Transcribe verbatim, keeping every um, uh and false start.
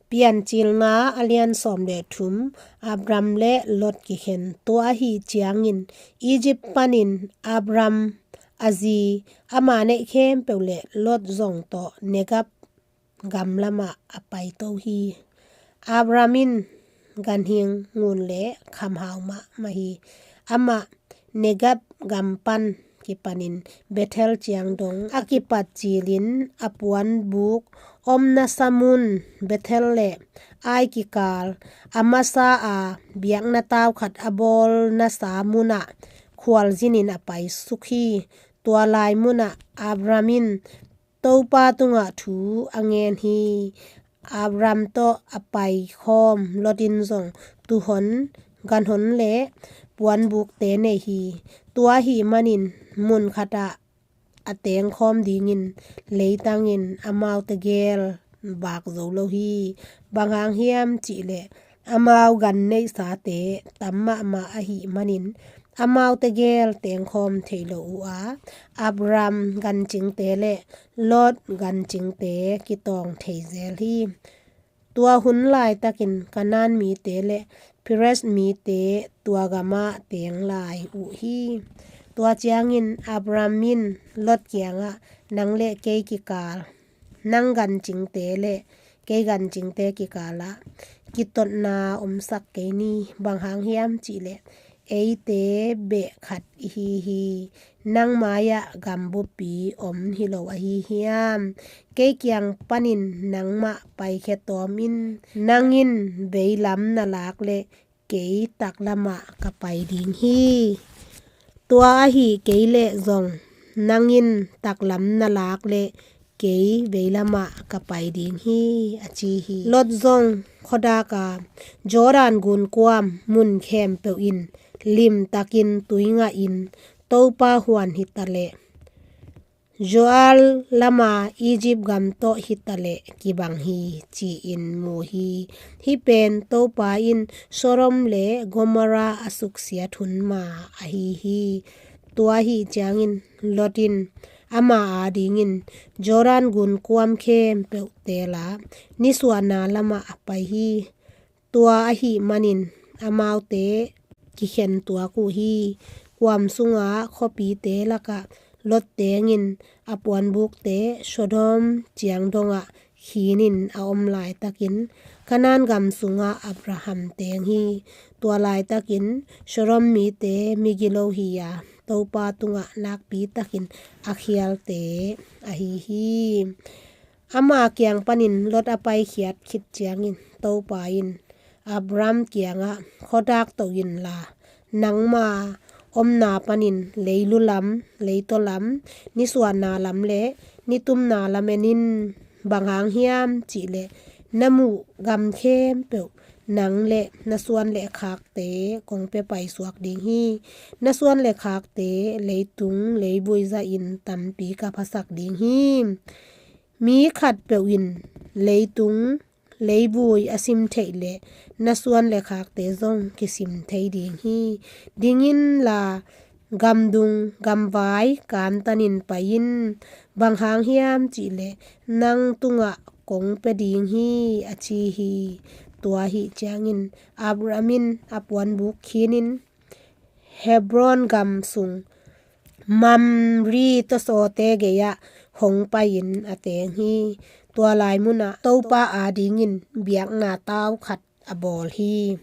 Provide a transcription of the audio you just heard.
Piancilna a lian sawm le thum. Abram le Lot kikhen. Tua ahi ciangin Egypt panin Abram a zi, ama neih khempeuh le Lot zong tawh Negeb gam lamah a paito hi. Abram in ganhing ngun le khamhau mahmah hi. Amah Negeb gam pan kipanin Bethel ciang dong a kipat cilin a puanbuk omna samun Bethel le Ai kikal a masa a biakna tau khat a bawlna sa munah khualzinin a paisuk hi. Tua lai munah Abram in Topa tungah thu a ngen hi. Abram tawh a paikhawm Lot in zong tuuhon, ganhon le puanbukte nei hi. Tua ahih manin mun khatah a tengkhawm dingin leitangin amaute gel bak zo lo hi. Bang hang hiam cihleh amau gan neihsate tam mahmah ahih manin amaute gel tengkhawm thei lo uh a, Abram gancingte le Lot gancingte kitawng thei zel hi. Tua hun laitakin Kanaan mite le Pires mite tua gamah teng lai uh hi. Tua ciangin Abram in Lot kiangah, nang le kei kikal, nang gancingte le kei gancingte kikalah kitotna omsak kei ni. Bang hang hiam cihleh eite beh khat ihi hi. Nang mai-ah gambupi om hi lo ahi hiam? Kei kiang panin nangmah paikhia tawm in. Nang in veilam na lak le kei taklamah ka pai ding hi. Tua ahi kei leh zong nang in taklam na lak le kei veilamah ka pai ding hi, a ci hi. Lot zong khuadak a, Jordan gunkuam mun khempeuh in limtakin tui ngahin Topa huan hi taleh, Zoar lama Egypt gam tawh hi taleh kibang hi, ci-in mu hi. Hih pen Topa in Sodom le Gomorrah a suksiat hun ma ahi hi. Tua ahi ciangin Lot in ama adingin Jordan gunkuam khempeuh teel a nisuahna lamah a pai hi. Tua ahih manin amaute kikhen tuak uh hi. Kuam sunga khuapite lakah Lot tengin a puanbukte Sodom ciang dongah khinin a om laitakin Kanaan gam sungah Abraham teng hi. Tua laitakin Sodom mite migilo hi-a Topa tungah nakpitakin a khialte ahi hi. Ama kiang panin Lot a paikhiat khit ciangin Topa in Abram kiangah, khuadak toh inla, nangma omna panin leilu lam, leitaw lam, nisuahna lam le nitumna lam en in. Bang hang hiam cihleh na muh gam khempeuh nang le na suan le khakte kong pia paisuak ding hi. Na suan le khakte leitung leivui zahin tampi ka phasak ding hi. Mi khatpeuh in leitung leivui a sim theih leh na suan le khakte zong kisim thei ding hi. Ding inla, gamdung gamvai kantanin pai in. Bang hang hiam cihleh nang tungah kong pia ding hi, a ci hi. Tua ahi ciangin Abram in a puanbuk khinin Hebron gam sung Mamre tawsawte gei-ah hong pai-in a teng hi. Tua lai munah Topa adingin biakna tau khat a bawl hi.